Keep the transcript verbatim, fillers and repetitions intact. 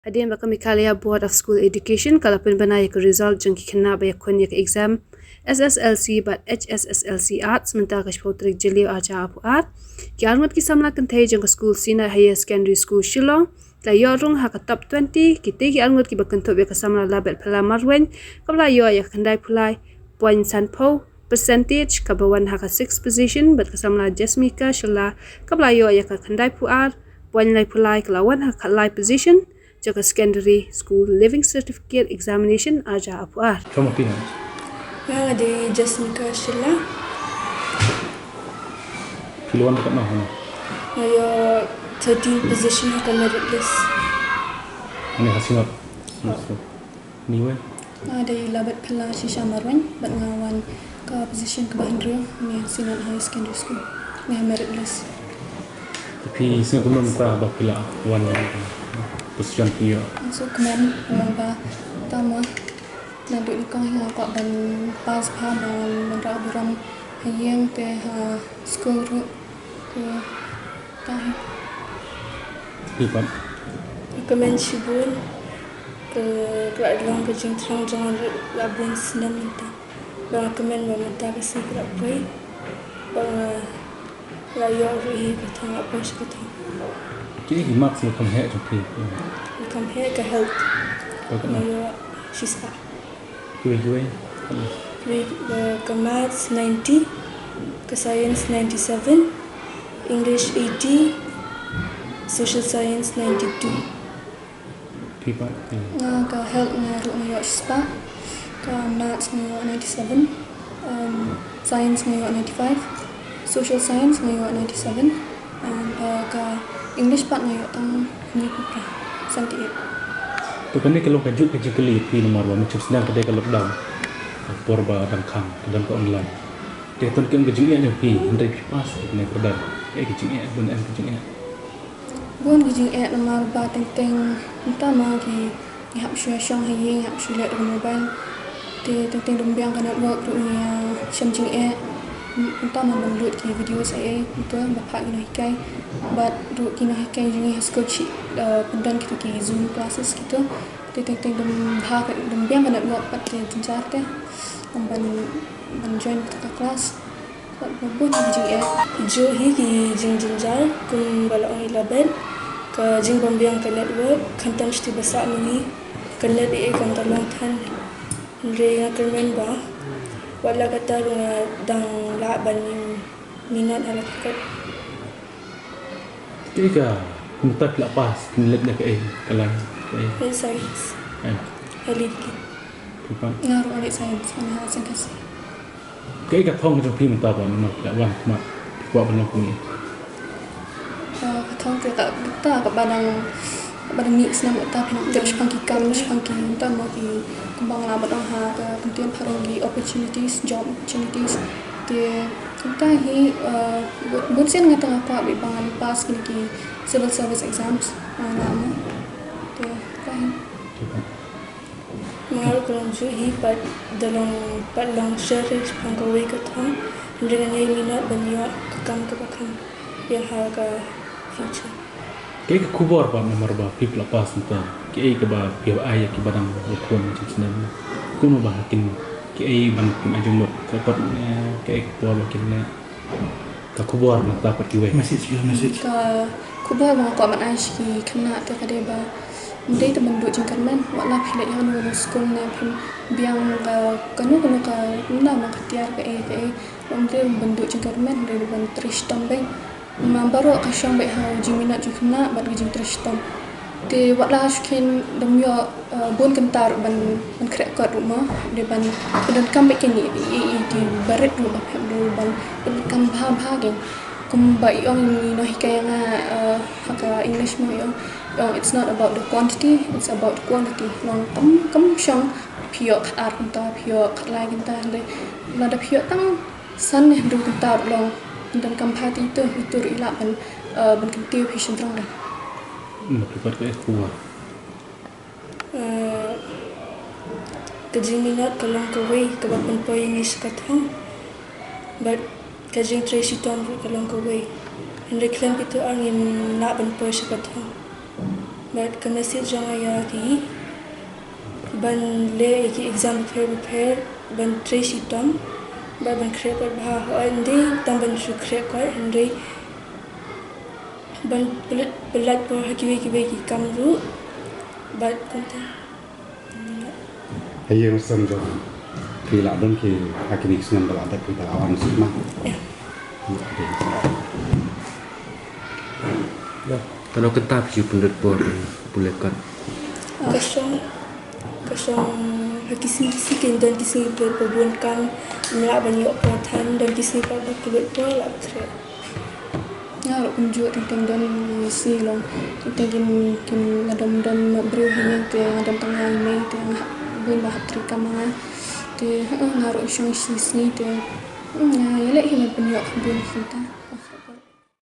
Hadien ba ka Meghalaya Board of School Education ka la pynbna ïa ka result jong ki khynnah ba ïakhun ïa ka exam S S L C bad H S S L C Arts mynta ka shiphew tarik Jylliew arhajar arphew ar, ki arngut ki samla kynthei jong ka skul Synod Higher Secondary School Shillong ki la ïoh rung ha ka top twenty. Kitei ki arngut kiba kynthup ïa ka samla Labet Phylla Marwein kaba la ïoh ïa ka khyndaiphew lai point sanphew percentage kaba wan ha ka sixth position, bad ka samla Jasmika Shylla kaba la ïoh ïa ka khyndaiphew ar point laiphew lai ka la wan ha ka lai position jong ka Secondary School Leaving Certificate Examination arhajar arphew ar. Kama phi nga? Nga dei Jasmika Shylla. Phi la wan katno? Nga ïoh thirteen position ha ka merit list. Ani ha Synod. Ni wei? Nga dei Labet Phylla Shisha Marwein bad nga wan ka position kaba hynriew ni Synod Higher Secondary School ni ha merit list. Te phi sngew kumno mynta ba phi la wan position phi ïoh? Nga sngewkmen namar ba tang ma naduh nyngkong hi nga kwah ban pass bha, ban wanrah burom ha ïing te ha skul ruh. Te Ka hi. Phi pat? Kmen shibun. Ka, ka la long ka jingthrang jong nga la bun snem mynta. Ba nga kmen ba mynta ka sngi ka la poi. Ba nga la ïoh ruh hi ka thong, la poi sha ka thong. Ki, ki marks ba kham heh jong phi? Kham heh ka health. Ka, ka nga ïoh shispah. Kiwei, kiwei? Kiwei, uh, ka maths ninety, ka science ninety-seven, English eighty, social science ninety-two. Phi pat? Nga ka health nga ruh nga ïoh shispah, ka maths nga ïoh ninety-seven, um, science nga ïoh ninety-five, social science nga ïoh ninety-seven, and, uh, ka English pat nga ïoh tang hynñiewphew phra, seventy-eight. To kane ka long ka juh ka jingkylli ïa phi namar ba mynta sdang ka dei ka lockdown. Ka por ba dang khang, ka don ka online. Te to kane ka jingeh jong phi, hynrei phi pass ïa kane ka dei. Ïa ka jingeh, bun em ka jingeh. Bun ka jingeh namar ba teng teng mynta ma ki Ngi hap shu shong ha ïing, ngi hap shu leh da ka mobile. Te teng teng dang biang ka network ruh ngi, ah, shem jingeh. Mynta ma ban lut ki videos ei ei, mynta ba phah ki nonghikai. Bad ruh ki nonghikai jong ngi ha skul shi, eh, pyndon kito ki Zoom classes kito. Te teng teng dang bha ka, dang biang ka network pat te jynjar te. Ban, ban join kata ka class. Bun ki jingeh. Ju hi ki jingjynjar kumba la ong i Labet, ka jingbym biang ka network, khamtam shati ba sah ma ngi, ka net ei ei kam da long than. Hynrei nga kyrmen ba wat la katta ruh nga dang lah ban ïa minot ha la ka kot. Kaei ka, mynta phi la pass, phi leit da kaei, ka lai, kaei? Leit science. Ai. Ai leit ki. Phi pat? Nga ruh leit science, nga ha Saiñ Khasi. Kaei ka thong jong phi mynta ba namar phi la wan khmat, phi kwah ban long kumne? Ah, ka thong ka, ka, kata kaba dang, kaba dang mih snem kata phi nang tip shaphang ki kam, shaphang ki, mynta mo ki, kumba nga la ong ha ka kyntien phareng ki opportunities, job opportunities. Te mynta hi, ah, bu-, bun sien nga tang nga kwah beit ba ngan pass kine ki civil service exams, ah, nga mo. Te mynta hi. Nga ruh ka long ju hi pat, da long pat long sher shaphang kawei ka thong, hynrei ngan ïai minot ban ïoh ka kam kaba kham ïa ha ka future. Kaei ka khubor pat namar ba phi la pass mynta, kaei kaba phi ai ïa kiba dang ïakhun jingshngaiñ, kumno ba ha kin, kaei ban kin ai jingmut, ka pat, eh, kaei ka khubor ba kin leh. Ka khubor na ka pat kiwei. Message, your message. Ka khubor ba nga kwah ban ai sha ki khynnah te ka dei ba ym dei tang ban duh jingkyrmen, wat la phi leit ha kano kano skul ne phi biang ka kano kano ka, kano kano ka tiar kaei kaei, ym dei ban duh jingkyrmen, dei ban trei shitom beit. Namar baroh ka shong beit ha u jingminot jong khynnah bad ka jingtrei shitom. Te wat la shu khein dang ïoh, eh, bun kynta ruh ban, ban khreh kot ruh mo, dei ban, ban donkam beit kine i, i, i, ki barit ruh ba pher ruh ban, ban donkam bha bha kine. Kumba i ong i nonghikai ïa nga, eh, ha ka English mo i ong, i ong, "It's not about the quantity, it's about the quality." Long kam, kam shong phi ïoh khatar kynta, phi ïoh khatlai kynta, hynrei lada phi ïoh tang san ne hynriew kynta ruh long, donkam bha te ito, ito ruh i lah ban, eh, ban kyntiew phi shynrang da. Hmm, phi pat ka eh khubor. Eh, ka jingminot ka long kawei kaba pynpoi ïa ngi sha ka thong. Bad ka jingtrei shitom ruh ka long kawei. Hynrei khlem kito ar ngim lah ban poi sha ka thong. Bad ka message jong nga ïa ki ban leh ïa ki exam bapher bapher, ban trei shitom bad ban khreh pat bha. Hooid, ym dei tang ban shu khreh kot, hynrei ban pyllait, pyllait por ha kiwei kiwei ki kam ruh. Bad kumta. Ha ïing ha sem jong phi lah don ki ha kine ki snem ba la dep phi da wan suk ma. Ïa. Kano kynta phi ju pynlut por ban pule kot? Ka shong, ka shong ha ki sngi ki sngi, don ki sngi ba bun kam, ym lah ban ïoh por than, don ki sngi pat ba kyllut por lah khreh. Nga ruh kumjuh, teng teng don sngi long, teng teng kin, kin nga dom don briew ha ïing te nga don tang nga i mei te nga hap bun ba hap trei kam ma nga. Te, eh, nga ruh shong sngi sngi te, eh, nga ïaleh hi ban pynïoh bun kumta.